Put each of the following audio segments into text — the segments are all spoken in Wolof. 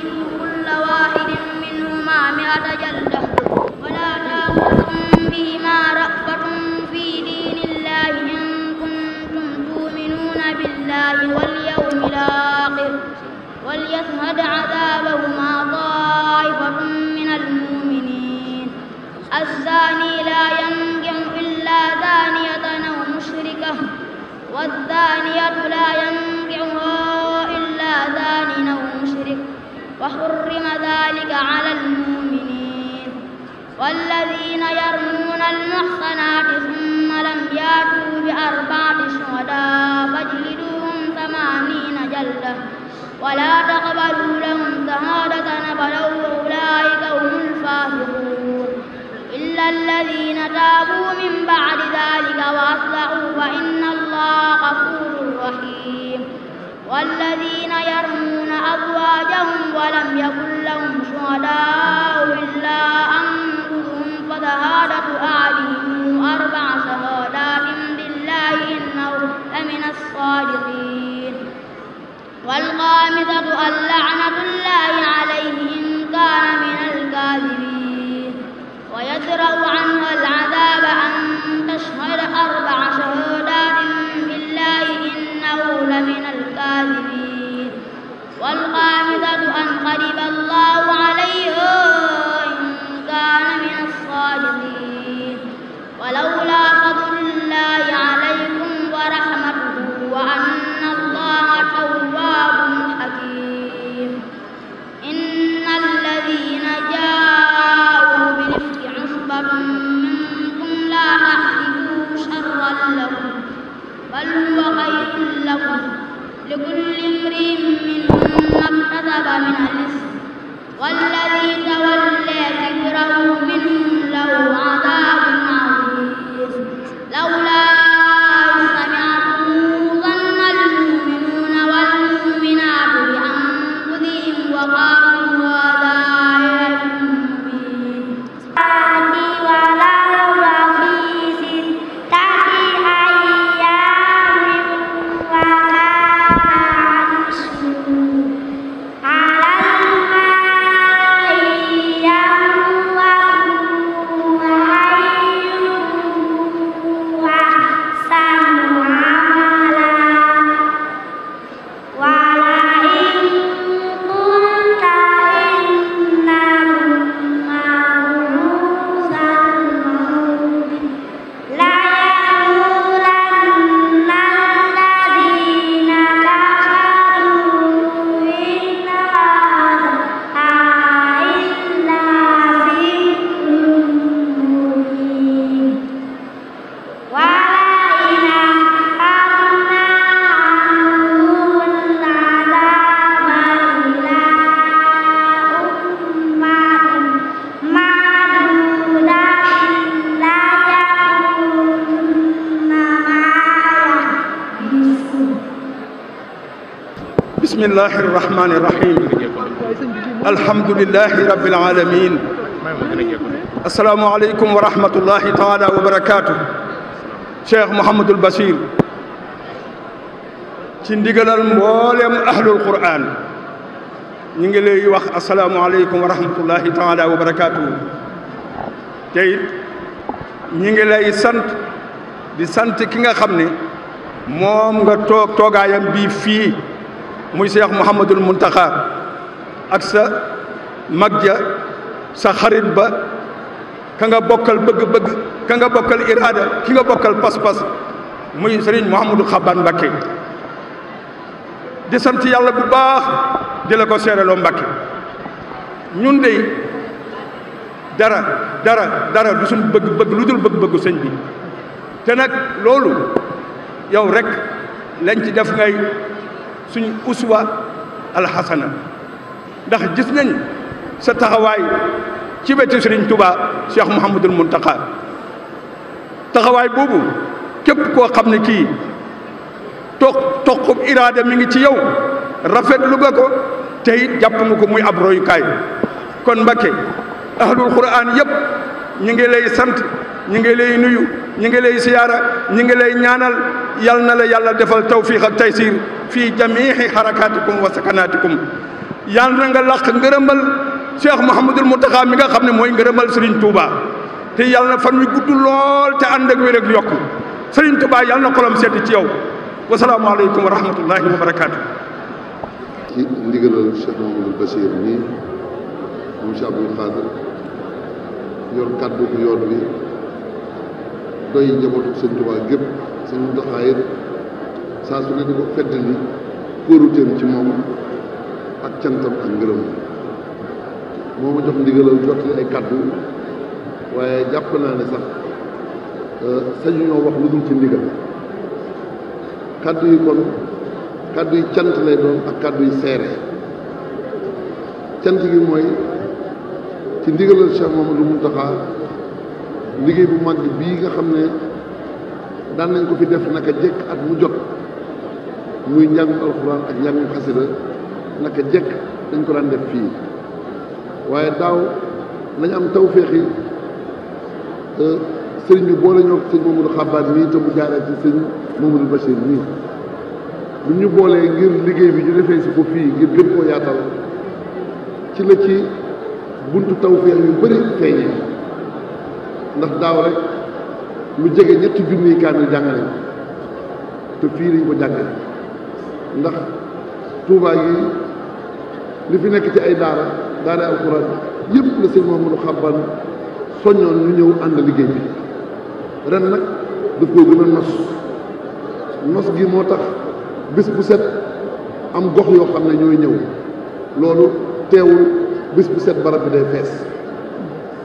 فاجلدوا كل واحد منهما 100 جلدة ولا تأخذكم بهما رأفة في دين الله إن كنتم تؤمنون بالله واليوم الآخر وليشهد عذابهما طائفة من المؤمنين الزاني لا ينكح إلا زانية أو مشركة والزانية لا ينكحها إلا زان أو مشرك وحرم ذلك على المؤمنين والذين يرمون المحصنات ثم لم يأتوا ب4 شهداء فاجلدوهم 80 جلدة ولا تقبلوا لهم شهادة أبدا وأولئك هم الفاسقون إلا الذين تابوا من بعد ذلك وأصلحوا فإن الله غفور رحيم والذين يرمون أزواجهم ولم يكن لهم شهداء إلا أنفسهم فشهادة أحدهم 4 شهادات بالله إنه لمن الصادقين والخامسة أن لعنة الله عليه إن كان من الكاذبين ويدرأ عنها العذاب أن تشهد 4 شهادات بالله إنه لمن الكاذبين والخامسة أن غضب الله عليه إن كان من الصادقين ولولا فضل الله عليكم ورحمته وأن الله تواب حكيم إن الذين جاءوا بالإفك عصبة منكم لا تحسبوه شرا لكم بل هو خير لكم لكل امرئ منهم ما اكتسب من الإثم والذي تولى كبره منهم له عذاب عظيم لولا بسم الله الرحمن الرحيم الحمد لله رب العالمين السلام عليكم ورحمة الله تعالى وبركاته شيخ محمد البشير ci ndigalal mboolem ahlul quran ñi ngi lay wax assalamu alaykum wa rahmatullahi ta'ala wa barakatuh tay ñi ngi lay sant di sant ki nga xamne mom nga tok togayam bi fi muy Cheikh Mouhamadul Mountakha ak sa magja sa xarit ba ka nga bokkal bëgg-bëgg ka nga bokkal irada ki nga bokkal pas-pas muy Serigne Mouhamadou Xaban Mbacké di sant yàlla bu baax di la ko seeraloo Mbacké ñun de dara du suñ bëgg-bëgg lu dul bëgg-bëggu sëñ bi te nag loolu yow rek lañ ci def ngay suñ uswa alxasana ndax gis nañ sa taxawaay ci wetu Sëriñ Tuubaa Cheikh Mouhamadul Mountakha taxawaay boobu képp koo xam ne kii toqub iraada mi ngi ci yow rafetlu nga ko te it jàpp nga ko muy ab royukaay kon Mbacké ahlul quran yëpp ñu ngi lay sant ñu ngi lay nuyu ñu ngi lay siyaara ñu ngi lay ñaanal yal na la yàlla defal tawfiq ak taysir fii jamiihi harakatikum wa sakanatikum yal na nga làq ngërëmal Cheikh Mouhamadul Mountakha mi nga xam ne mooy ngërëmal Serigne Touba te yal na fan wi gudd lool te ànd ak wér ak yokku Serigne Touba yal na xolam sedd ci yow wasalaamaaleykum wa rahmatullahi wa barakaatu. ci ndigalal Cheikh Mouhamadul Bachir nii moom Cheikh Abdoul Khadir yor kàddu gu yoon wi doy njabootu Sëñ Touba gépp Sëñ Mountakha it saa su ne di ko feddali kóoruteem ci moom ak cantam ak ngërëm moo ma jox ndigalal jottali ay kàddu waaye jàpp naa ne sax sañu ñoo wax lu dul ci ndigal kàddu yi kon kàddu yi cant lay doon ak kàddu yi seere cant gi mooy ci ndigalal Cheikh Mouhamadou Mountakha liggéey bu mag bii nga xam ne daan nañ ko fi def naka jekk at mu jot muy njàngum alxuraan ak njàngum xasida naka jekk dañ ko daan def fii waaye daaw nañ am tawféexi sëriñ bi boole ñoo sëñ Mamadou Xabaat nii te mu jaaree ci sëñ Mamadou Bachir nii bu ñu boolee ngir liggéey bi ñu defee si ko fii ngir gën koo yaatal ci la ci buntu tawféex yu bëri feeñee ndax daaw rek lu jege 3 junniy kaamil jàngale te fii lañ ko jàngale ndax Touba gi li fi nekk ci ay daara alxuraan yëpp la sëñ Mamadou Xabaat soññoon ñu ñëw ànd liggéey bi ren nag daf koo gën a nos gi moo tax bis bu set am gox yoo xam ne ñooy ñëw loolu teewul bis bu set barab bi day fees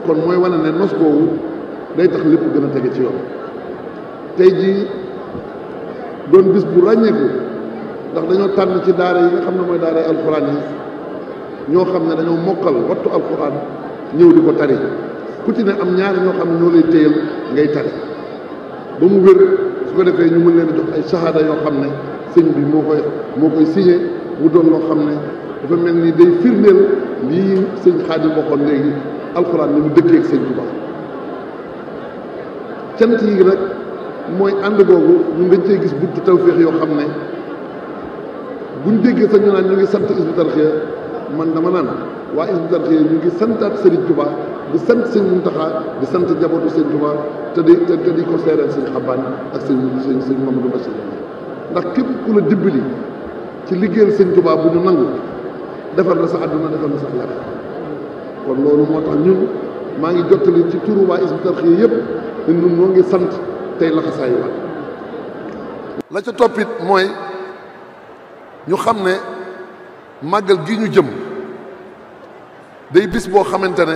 kon mooy wane ne nos boobu day tax lépp gën a tege ci yoon tey jii doon bis bu ràññeeku ndax dañoo tànn ci daara yi nga xam ne mooy daara alxuraan yi ñoo xam ne dañoo mokkal wattu alxuraan ñëw di ko tari ku ci ne am ñaari ñoo xam ne ñoo lay téyal ngay tari ba mu wér su ko defee ñu mën leen jox ay shahada yoo xam ne sëñ bi moo koy signé mu doon loo xam ne dafa mel ni day firndeel lii sëñ Xaadim waxoon léegi alxuraan ni mu dëkkee ak sëñ Tuubaa cant yi nag mooy ànd googu ñun dañ cey gis buntu tawféex yoo xam ne buñ déggee sax ñu naan ñu ngi sant Hizbut Tarqiyyah man dama naan waa Hizbut Tarqiyyah ñu ngi santaat Serigne Touba di sant sëñ Mountakha di sant njabootu sëñ Touba te di ko seereel sëñ Xabaan ak sëñ Mamadou Bachir ndax képp ku la dimbali ci liggéeyal sëñ Touba bu ñu nangu defar la sa àdduna defar la sa àllaaxira kon loolu moo tax ñun maa ngi jottali ci turu waa Hizbut Tarqiyyah yëpp ne ñun ñoo ngi sant tey laxasaayu waat la ca toppit mooy ñu xam ne màggal gi ñu jëm day bis boo xamante ne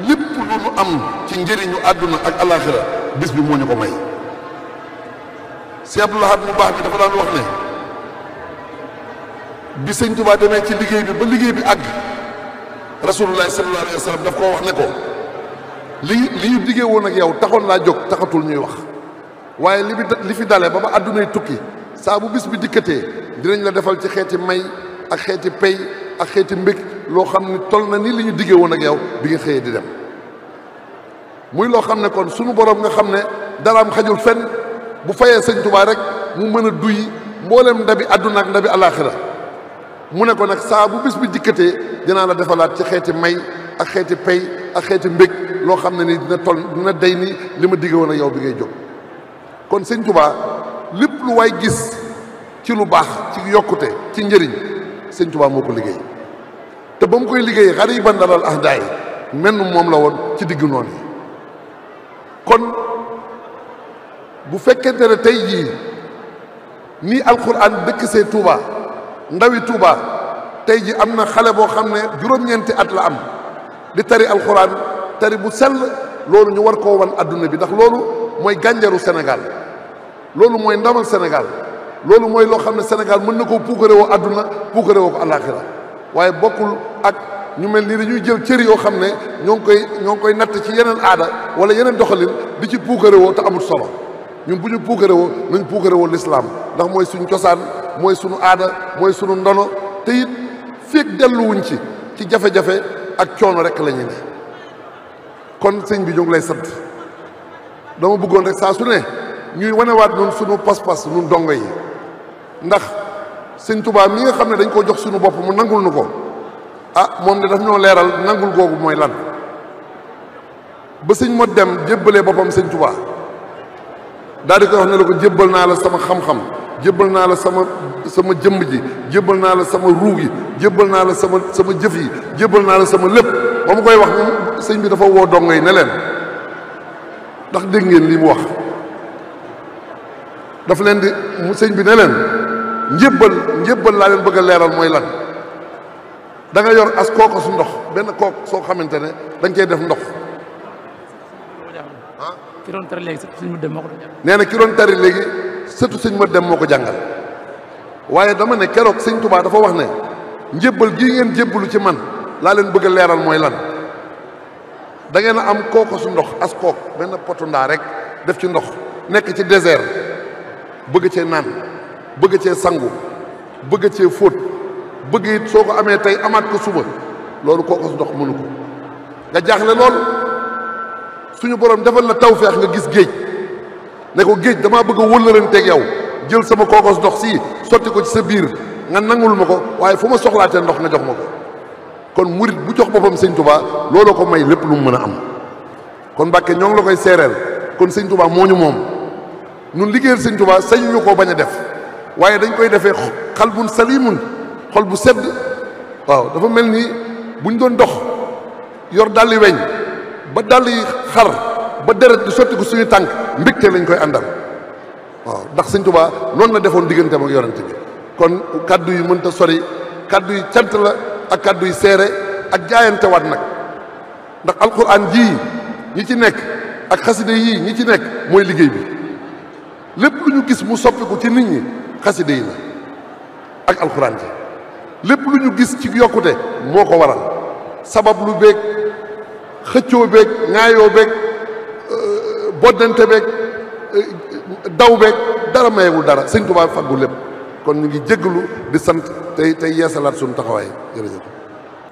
lépp lu ñu am ci njëriñu àdduna ak alaaxira bis bi moo ñu ko may Sëñ Abdou Lahad mu baax bi dafa daan wax ne bi Sëñ Tuubaa demee ci liggéey bi ba liggéey bi àgg rasulullah sallallahu alayhi wa sallam daf koo wax ne ko li ñu diggee woon ak yow taxoon laa jóg taxatul ñuy wax waaye li fi dalee ba àddunay tukki saa bu bis bi dikkatee dinañ la defal ci xeeti may ak xeeti pay ak xeeti mbég loo xam ne toll na ni li ñu diggee woon ak yow bi nga xëyee di dem muy loo xam ne kon sunu borom nga xam ne daraam xajul fenn bu fayee Sëñ Tuubaa rek mu mën a duy mboolem ndabi àdduna ak ndabi alaaxira mu ne ko nag saa bu bis bi dikkatee dinaa la defalaat ci xeeti may ak xeeti pay ak xeeti mbég loo xam ne ni dina day ni li ma diggee woon ak yow bi ngay jóg kon Sëñ Tuubaa lépp lu waay gis ci lu baax ci yokkute ci njëriñ Sëñ Tuubaa moo ko liggéey te ba mu koy liggéey xariban dalal ahdaay menn moom la woon ci diggu noonu yi kon bu fekkente ne tey jii nii alxuraan dëkk see Touba ndawi Touba tey ji am na xale boo xam ne juróom-ñeenti at la am di tari alxuraan tari bu sell loolu ñu war koo wan adduna bi ndax loolu mooy gànjaru Sénégal loolu mooy ndamal Sénégal loolu mooy loo xam ne Sénégal mën na koo puukarewoo adduna puukarewoo ko àllaaxira waaye bokkul ak ñu mel ni dañuy jël cër yoo xam ne ñoo ngi koy natt ci yeneen aada wala yeneen doxalin di ci puukarewoo te amul solo ñun bu ñu puukarewoo nañ puukarewoo lislaam ndax mooy suñu cosaan mooy suñu aada mooy suñu ndono te it feeg delluwuñ ci jafe-jafe ak coono rek la ñuy ne kon sëñ bi ñu ngi lay sant dama bëggoon rek saa su ne ñuy wanewaat ñun suñu pas-pas ñun dongo yi ndax Sëñ Tuubaa mi nga xam ne dañ ko jox suñu bopp mu nangul nu ko moom de daf ñoo leeral nangul googu mooy lan ba sëñ Modou Deme jébbalee boppam sëñ Touba daal di koy wax ne la ko jébbal naa la sama xam-xam jébbal naa la sama jëmm ji jébbal naa la sama ruu gi jébbal naa la sama jëf yi jébbal naa la sama lépp ba mu koy wax sëñ bi dafa woo dongo yi ne leen ndax dégg ngeen li mu wax daf leen di sëñ bi ne leen njébbal laa leen bëgg a leeral mooy lan da nga yor as kooko su ndox benn kook soo xamante ne da nga cey def ndox ki doon tari léegi sëñ Modou Deme moo ko doon jàngal. nee na ki doon tari léegi sëtu sëñ Modou Deme moo ko jàngal waaye dama ne keroog sëñ Touba dafa wax ne njébbal gii ngeen jébbalu ci man laa leen bëgg a leeral mooy lan da ngeen a am kooko su ndox as kook benn potu ndaa rek def ci ndox nekk ci désert bëgg cee naan bëgg cee sangu bëgg cee fóot bëgg it soo ko amee tey amaat ko suba loolu kooko su ndox mënu ko nga jaaxle lool suñu borom defal la tawfeex nga gis géej ne ko géej damaa bëgg a wëllëranteeg yow jël sama kookos ndox sii sotti ko ci sa biir nga nangul ma ko waaye fu ma soxlaatee ndox nga jox ma ko kon murit bu jox boppam sëñ Touba looloo ko may lépp lu mu mën a am kon Mbàkke ñoo ngi la koy seereel kon sëñ Touba moo ñu moom ñun liggéeyal sëñ Touba sañu ñu koo bañ a def waaye dañ koy defee xalbun salimun xol bu sedd waaw dafa mel ni buñ doon dox yor dalli weñ ba dàll yi xar ba deret di sotti ko suñu tànk mbégte lañ koy àndal waaw ndax sëñ Touba noonu la defoon digganteem ak yorante bi kon kaddu yi mënta sori kaddu yi cant la ak kaddu yi seere ak jaayante waat nag ndax alquran jii ñi ci nekk ak xaside yii ñi ci nekk mooy liggéey bi lépp lu ñu gis mu soppiku ci nit ñi xaside yi la ak alquran ji lépp lu ñu gis ci yokkute moo ko waral sabab lu beeg xëccoo beeg ŋaayoo beeg boddante beeg daw beeg dara mayewul dara sëñ Touba faggu lépp kon ñu ngi jéggalu di sant tey yeesalaat suñu taxawaay jërëjëf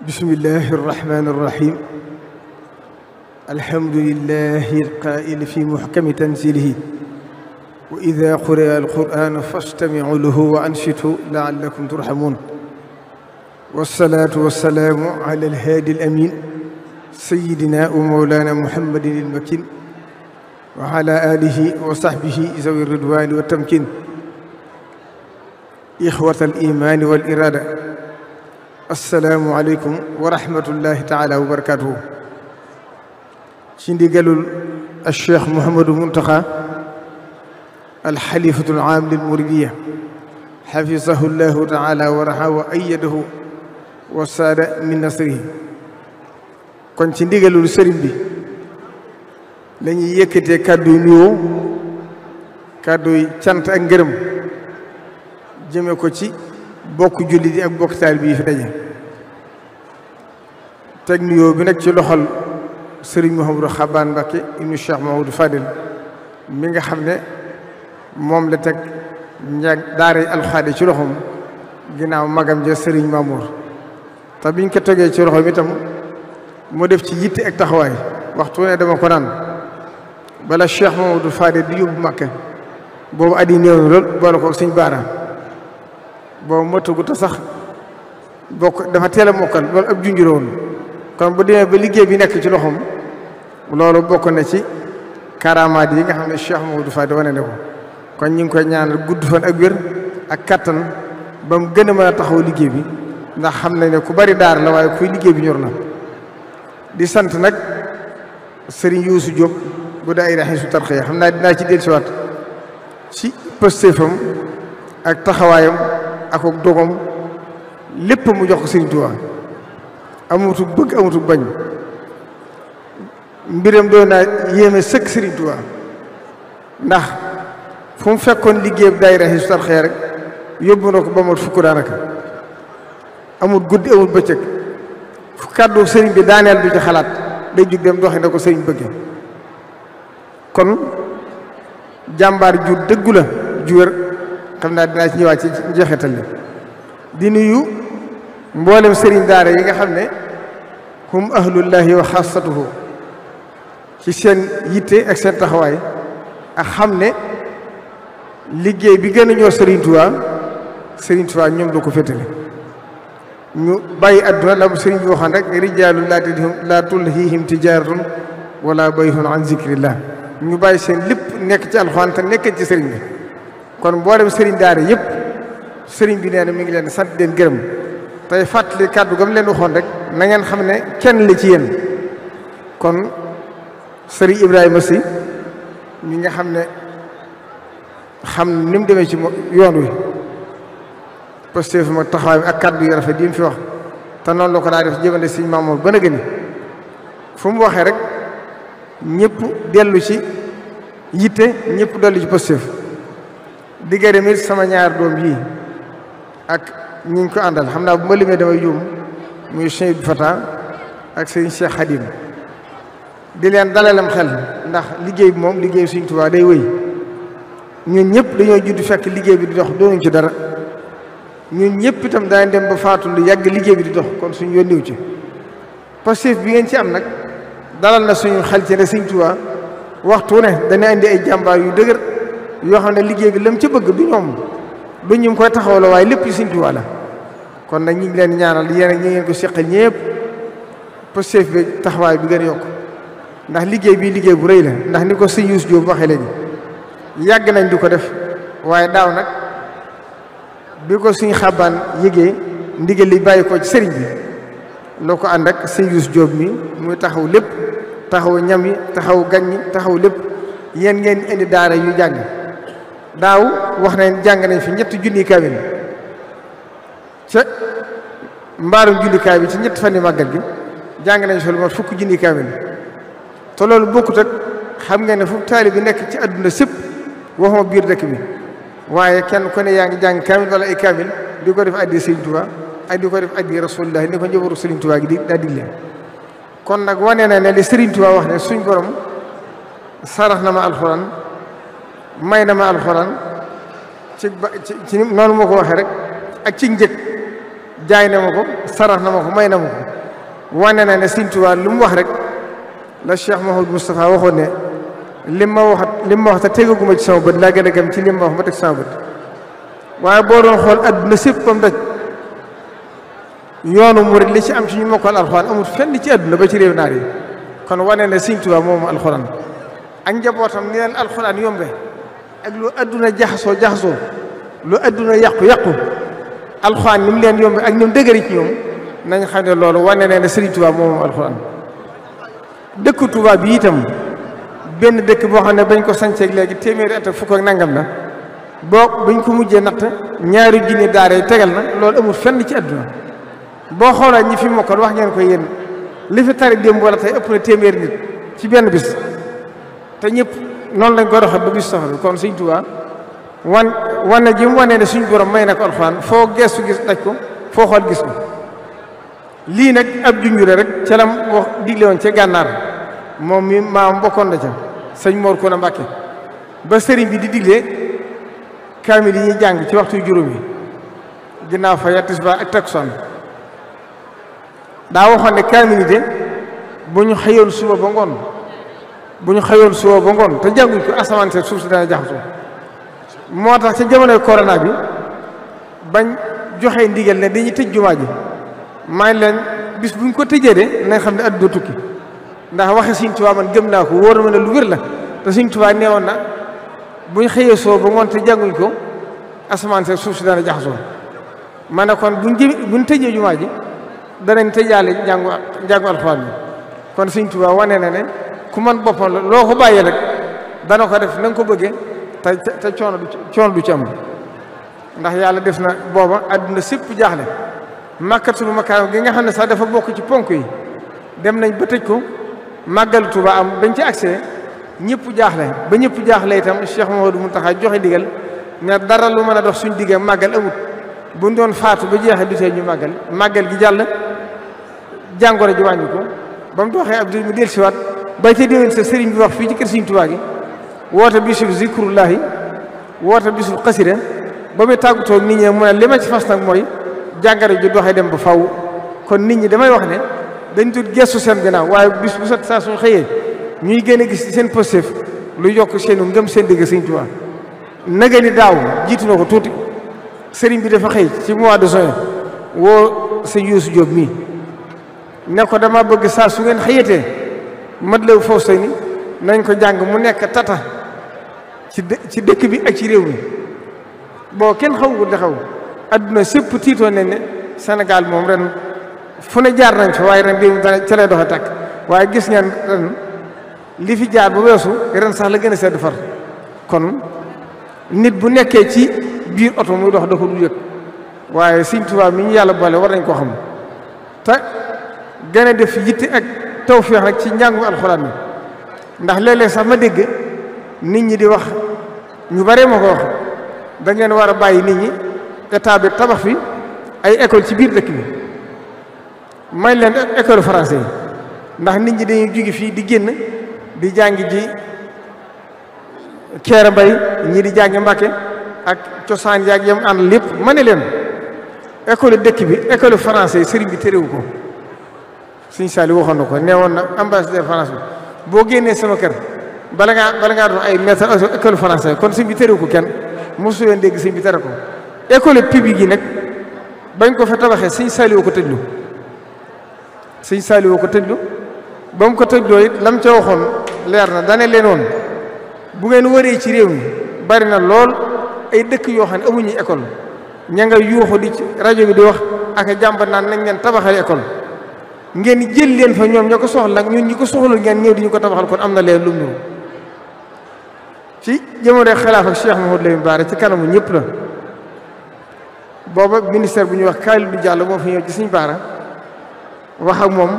bismillahi arrahmani arrahim alhamdulillahi alqaa'ili fi muhkami tanzilihi wa idha quri'a alqur'anu fastami'u lahu wa ansitu la'allakum turhamun wassalatu wassalamu ala alhadi alamin sayyidina wa mawlana muhammadin almakin wa ala alihi wa sahbihi zawi ridwani wa tamkin ixwata al-imaani wal iraada assalaamu aleykum wa rahmatullahi taala wa barakaatuhu ci ndigalul al-cheikh Mouhamadou Mountakha al-xalifatul aam lil muridiyya xafisahu llahu taala wa raha wa ayyadahu wa saada min nasrihi kon ci ndigalul sëriñ bi la ñuy yëkkatee kàddu yu nuyoo kàddu yi cant ak ngërëm jëme ko ci bokk jullit yi ak bokk taalibe yi fi daje teg nuyoo bi nag ci loxol sëriñ Mouhamadou Xabaan Mbakke ibnu Cheikh Mahamadou Fadil mi nga xam ne moom la teg daara alxaadi ci loxoom ginnaaw magam ja sëriñ Mamour te biñ ko tegee ci loxoom itam mu def ci yitte ak taxawaay waxtu ne dama ko naan bala Cheikh Mahamadou Fadil di yóbbu Mbakke boobu at yi néew na lool boole ko sëñ Baara boobu matagu te sax bokk dafa teel a mokkal loolu ab junj la woon kon bu demee ba liggéey bi nekk ci loxoom loolu bokk na ci karamaat yi nga xam ne Cheikh Mamadou Fadi wane ne ko kon ñu ngi koy ñaanal gudd fan ak wér ak kattan ba mu gën a mën a taxaw liggéey bi ndax xam nañ ne ku bari daar la waaye kuy liggéey bi ñor na di sant nag Serigne Youssou Diop bu daayira Hizbut Tarqiyyah xam naa dinaa ci dellusiwaat ci pëstéefam ak taxawaayam ak dogom lépp mu jox ko Serigne Touba amutu bëgg amutu bañ mbiram doon naa yéeme sëkk Serigne Touba ndax fu mu fekkoon liggéey bi daayira Hizbut Tarqiyyah rek yóbbu na ko ba mat fukk daanaka amul guddi amul bëccëg fu kàddu Serigne bi daaneel du ci xalaat day jug dem doxi na ko Serigne bëgge kon jàmbaar ju dëggu la ju wér xam naa dinaa ci ñëwaat ci njeexital li di nuyu mboolem sëriñ daara yi nga xam ne hum ahlullahi wa xaasatuhu ci seen yitte ak seen taxawaay ak xam ne liggéey bi gën a ñoo Serigne Touba ñoom la ko féetale ñu bàyyi adduna la mu sëriñ bi waxoon rek rijaalun laa tulhiihim tijaaratun wala bay'un an zikrillah ñu bàyyi seen lépp nekk ci alxuraan te nekk ci sëriñ bi kon mboolem sëriñ daara yëpp sëriñ bi nee na mi ngi leen sant leen gërëm tey fàttali kàddu gam leen waxoon rek na ngeen xam ne kenn la ci yéen kon sëriñ Ibrahima Sy mi nga xam ne ni mu demee ci yoon wi posté fi ma taxawaay bi ak kàddu yu rafet yi mu fi wax te noonu la ko daa def jëmale sëriñ Mamour ba na gëni fu mu waxee rek ñëpp dellu ci yitte ñëpp dellu ci positif di gërëm it sama ñaar doom yii ak ñi ñu ko àndal xam naa bu ma limee damay juum muy Cheikh Abdou Fatah ak sëñ Cheikh Khadim di leen dalalam xel ndax liggéey bi moom liggéey Sëriñ Tuubaa day wëy ñun ñëpp dañoo judd fekk liggéey bi di dox doonuñ ci dara ñun ñëpp itam daañu dem ba faatu lu yàgg liggéey bi di dox kon suñu yónniw ci positif bi ngeen ci am nag dalal na suñu xel ci ne Sëriñ Tuubaa waxtu ne dana indi ay jàmbaar yu dëgër yoo xam ne liggéey bi lam ca bëgg du ñoom du ñu koy taxaw la waaye lépp yu Sëriñ Tuubaa la kon nag ñu ngi leen ñaanal yéen ak ñi ngeen ko seqal ñëpp positif bi taxawaay bi gën a yokk ndax liggéey bi liggéey bu rëy la ndax ni ko sëñ Youssou Diop waxee léegi yàgg nañ di ko def waaye daaw nag bi ko suñu xabaan yëgee ndigal li bàyyi ko ci sëriñ bi loo ko ànd ak sëñ Youssou Diop mi muy taxaw lépp taxaw ñam yi taxaw gan ñi taxaw lépp yéen ngeen indi daara yu jàng daaw wax nañ jàng nañ fi 3 junni kaamil ca mbaarum jullikaay bi ci 3 fan yi màggal gi jàng nañ fi lu mat 10 junni kaamil te loolu bokkut ak xam nga ne fu taali bi nekk ci àdduna sépp waxuma biir dëkk bi waaye kenn ku ne yaa ngi jàng kaamil wala ay kaamil di ko def addi Sëriñ Tuubaa ak di ko def addi Rasulullah ni ko njëbaru Sëriñ Tuubaa gi di daa digle kon nag wane na ne li Sëriñ Tuubaa wax ne suñ borom sarax na ma alxuraan may na ma alxuraan ci noonu moo ko waxee rek ak ci njëkk jaay na ma ko sarax na ma ko may na ma ko wane na ne Sëriñ Tuubaa lu mu wax rek la Cheikh Mouhamadou Moustapha waxoon ne lim ma wax te tegaguma ci sama bët laa gën a gëm ci lim ma wax ma teg sama bët waaye boo doon xool adduna sépp comme daj yoonu murid li ci am ci ñu mokkal alxuraan amul fenn ci adduna ba ci réew naar yi kon wane ne Sëriñ Tuubaa moom alxuraan ak njabootam ni leen alxuraan yombe ak lu adduna jaxasoo lu adduna yàqu alxuraan ni mu leen yombe ak ñoom dëgëri ci ñoom nañ xam ne loolu wane ne Sëriñ Tuubaa moom alxuraan dëkku Tuubaa bi itam benn dëkk boo xam ne bañ ko sañceeg léegi téeméeri at ak fukk ak nangam la boo buñ ko mujjee natt 2 junni daara yi tegal na loolu amul fenn ci àdduna boo xoolee ñi fi mokkal wax ngeen ko yéen li fi tari démb wala tey ëpp na téeméeri nit ci benn bis te ñëpp noonu lañ ko doxal ba bis soxla kon Sëriñ Tuubaa wane ji mu wane ne suñ borom may na ko alxuraan foo geestu gis daj ko foo xool gis ko lii nag ab junju la rek ca lam wax digle woon ca gànnaar moom mi maam bokkoon na ca sëñ Mor Kuna Mbàkke ba sëriñ bi di digle kaamil yi ñuy jàng ci waxtu juróom yi ginnaaw fa ya tisbaar ak takkusaan daa waxoon ne kaamil yi de bu ñu xëyoon suba ba ngoon te jànguñ ko asamaan seeg suuf si dana jaxasoo moo tax ca jamonoy corona bi bañ joxe ndigal ne dañuy tëj jumaa ji maa ngi leen bis buñ ko tëjee de nañ xam ne àdduna tukki ndax waxe Sëriñ Tuubaa man gëm naa ko wóor na ma ne lu wér la te Sëriñ Tuubaa neewoon na buñ xëyee soo ba ngoon te jànguñ ko asamaan seeg suuf si dana jaxasoo ma ne kon buñ tëjee jumaa ji danañ tëjaale njàngu alxuraan bi kon Sëriñ Tuubaa wane na ne ku man boppam la loo ko bàyyee rek dana ko def na nga ko bëggee te coono du ci am ndax yàlla def na booba àdduna sépp jaaxle Makkatul Mukarrama gi nga xam ne sax dafa bokk ci ponk yi dem nañ ba tëj ko màggal Tuuba am bañ ci accès ñëpp jaaxle ba ñëpp jaaxle itam Cheikh Mouhamadou Mountakha joxe digal mais dara lu mën a dox suñ digge màggal amut buñ doon faatu ba jeexee du tee ñu màggal gi jàll jàngoro ji wàññi ko ba mu doxee ab mu dellusiwaat ba ca déwén sa sëriñ bi wax fii ci kër Sëriñ Tuuba gi woote bisub zikrullahi woote bisub xasida ba muy tàggatoo nit ñi mu ne li ma ci fas nag mooy jàngoro ji doxee dem ba faw kon nit ñi damay wax ne dañ tut gestu seen gannaaw waaye bis bu set saa suñ xëyee ñuy gën a gis ci seen positif lu yokk seenu ngëm seen digg Sëriñ Tuubaa naga ni daaw jiitu na ko tuuti sëriñ bi dafa xëy ci mois de juin woo sëñ Youssou Diop mii ne ko dama bëgg saa su ngeen xëyatee Matlaboul Fawzayni nañ ko jàng mu nekk tata ci dëkk bi ak ci réew mi boo kenn xawul da xaw adduna sépp tiitoo ne ne Sénégal moom ren fu ne jaar nañ fa waaye ren bi ca lay doxe tàkk waaye gis ngeen ren li fi jaar bu weesu ren sax la gën a sedd far kon nit bu nekkee ci biir oto muy dox da ko du yëg waaye Sëñ Tuubaa mi ñu yàlla boole war nañ koo xam te gën a def yitte ak tawfeex nag ci njàngu alxuraan mi ndax léeg-léeg sax ma dégg nit ñi di wax ñu bare ma ko wax da ngeen war a bàyyi nit ñi état bi tabax fi ay école ci biir dëkk bi may leen école français yi ndax nit ñi dañuy jóge fii di génn di jàngi ji Kéré Mbay ñii di jàngi Mbàkke ak cosaan yaag yam ànd lépp ma ne leen école dëkk bi école français yi sëriñ bi téréwu ko Sëñ Saali waxoon na ko nee woon na ambassadeur France bi boo génnee sama kër bala ngaa doon ay maître école français kon sëñ bi téréwu ko kenn mosu leen dégg sëñ bi tere ko école publique yi nag bañ ko fa tabaxee Sëñ Saali woo ko tëjlu Sëñ Saali woo ko tëjlu ba mu ko tëjloo it lam ca waxoon leer na dane leen woon bu ngeen wëree ci réew mi bari na lool ay dëkk yoo xam ne amuñu école ña nga yuuxu di ci rajo bi di wax ak jàmbat naan nañ leen tabaxal école ngeen jël leen fa ñoom ñoo ko soxla ñun ñi ko soxlul ngeen ñëw di ñu ko tabaxal kon am na leen lu mu ñëw ci jamono xilaaf ak Cheikh Mouhamadou Lamine Bara ci kanamu ñëpp la booba ministère bu ñuy wax Kalidou Diallo moo fi ñëw ci Sëñ Bara wax ak moom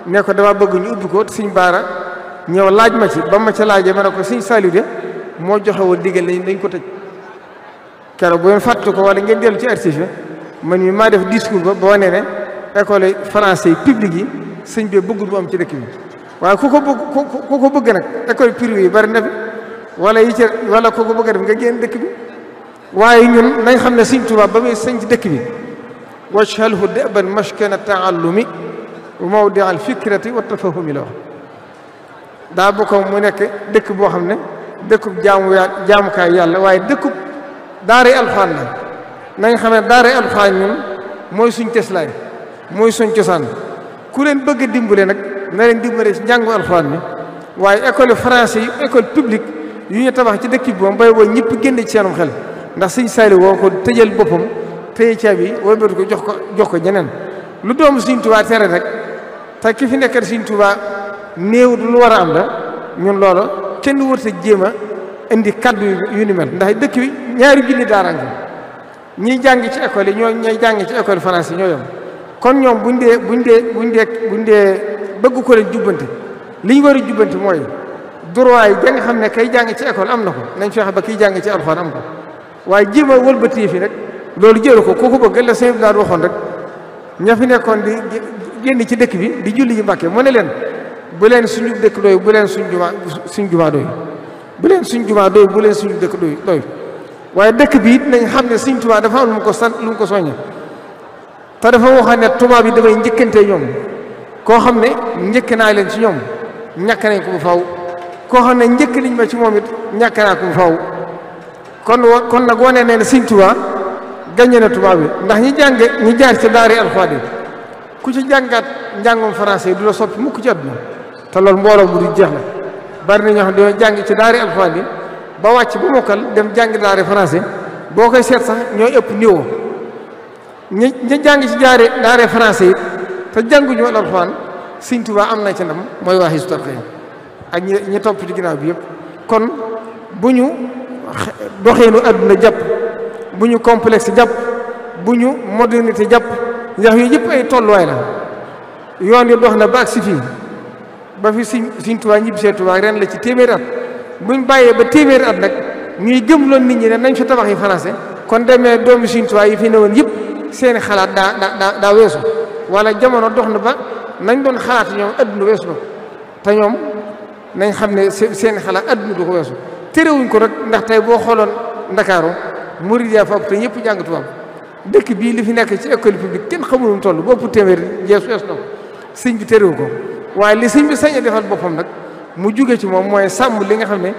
ne ko dama bëgg ñu ubbi ko Sëñ Bara ñëw laaj ma ci ba ma ca laajee ma ne ko Sëñ Saliou de moo joxe woon digal dañ ko tëj keroog bu ngeen fàttali ko wala ngeen dellu ci archive man mi maa def discours ba boo nee ne école français publique yi sëñ bi bëggul mu am ci dëkk bi waaye ku ko bëgg nag école privée yi bari na fi wala yi ci wala ku ko bëgg a def nga génn dëkk bi waaye ñun nañ xam ne Sëñ Tuubaa ba muy sëñ ci dëkk bi waj'alhu da'ban maskana ta'allumi wa mawdi'a al-fikrati wa tafahumi la wax daa bokk mu nekk dëkk boo xam ne dëkkub jaamukaay yàlla waaye dëkkub daaray alxuraan la nañ xam ne daaray alxuraan ñun mooy suñ teslaay mooy suñ cosaan ku leen bëgg a dimbale nag na leen dimbale ci njàngu alxuraan mi waaye école français yi école publique yu ñu tabax ci dëkk bi moom bay boo ñëpp génne ci seenum xel ndax Sëñ Saaliw woo ko tëjal boppam téye caabi wëlbati ko jox ko ñeneen lu doomu Sëñ Tuubaa tere rek te ki fi nekkal Sëñ Tuubaa néew lu war a am la ñun loolu kenn wër sa jéem a indi kaddu yu ni mel ndax dëkk bi ñaari junni daara nga ñiy jàng ci école yi ñooy jàng ci école français ñoo yem kon ñoom buñ dee bëgg ko leen jubbante li ñu war a jubbante mooy droit yi da nga xam ne kay jàng ci école am na ko nañ fexe ba kiy jàng ci alxuraan am ko waaye jéem a wëlbati fi rek loolu jëru ko ku ko bëgg la sëñ bi daal waxoon rek ña fi nekkoon di génn ci dëkk bi di julli ji Mbàkke mu ne leen bu leen suñu dëkk doy bu leen suñ jumaa doy bu leen suñ jumaa doy bu leen suñu dëkk doy waaye dëkk bi it nañ xam ne Sëñ Tuubaa dafa am lu mu ko soññe te dafa waxoon ne tubaab yi damay njëkkante ñoom koo xam ne njëkk naa leen ci ñoom ñàkk nañ ko bu faw koo xam ne njëkk nañ ma ci moom it ñàkk naa ko bu faw kon nag wane ne Sëñ Tuubaa gañe na tubaab yi ndax ñi jaar ci daari alxuraan yi ku ci jàngaat njàngum français du la soppi mukk ci àdduna te loolu mbooloo bu du jeex la bari na ñoo xam ne dañoo jàng ci daari alxuraan yi ba wàcc bu mokkal dem jàng daari français boo koy seet sax ñooy ëpp niveau ñi jàng ci daari français yi te jànguñu alxuraan Sëñ Tuubaa am na ci ndam mooy waa Hizbut Tarqiyyah ak ñi topp ci ginnaaw bi yëpp kon bu ñu doxeenu àdduna jàpp bu ñu complexe jàpp bu ñu modernité jàpp ndax yooyu yëpp ay tolluwaay la yoon yi dox na ba ak si fii ba fi Sëñ Tuubaa ñibbisee Tuubaa ren la ci téeméeri at buñ bàyyee ba téeméeri at nag ñuy gëmloon nit ñi ne nañ fi tabax yi français kon demee doomi Sëñ Tuubaa yi fi newoon yëpp seeni xalaat daa weesu wala jamono dox na ba nañ doon xalaat ñoom adduna weesu na te ñoom nañ xam ne seeni xalaat adduna du ko weesu terewuñ ko rek ndax tey boo xooloon Ndakaaru murid yaa fa ëpp te ñëpp jàng tubaab dëkk bii li fi nekk ci école publique kenn xamul mu toll bu ëpp téeméer weesu na ko sëñ bi terewu ko waaye li sëñ bi sañ a defal boppam nag mu jóge ci moom mooy sàmm li nga xam ne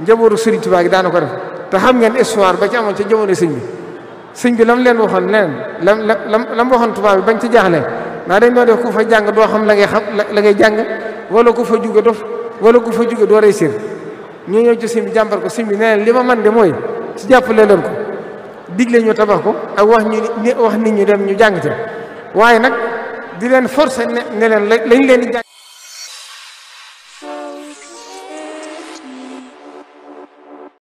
njabootu Sëriñ Tuubaa gi daana ko def te xam ngeen histoire ba ci amoon ca jamono sëñ bi sëñ bi lam leen waxoon leneen lam waxoon tubaab bi bañ ci jaaxle ndax dañ doon def ku fa jàng doo xam la ngay jàng wala ku fa jóge dof wala ku fa jóge doo réussir ñu ñëw ci sëñ bi jàmbar ko sëñ bi nee li ma man de mooy ci jàppale leen ko digle ñu tabax ko ak wax nit ñi dem ñu jàng ca waaye nag di leen forcer ne leen lañ leen di jàng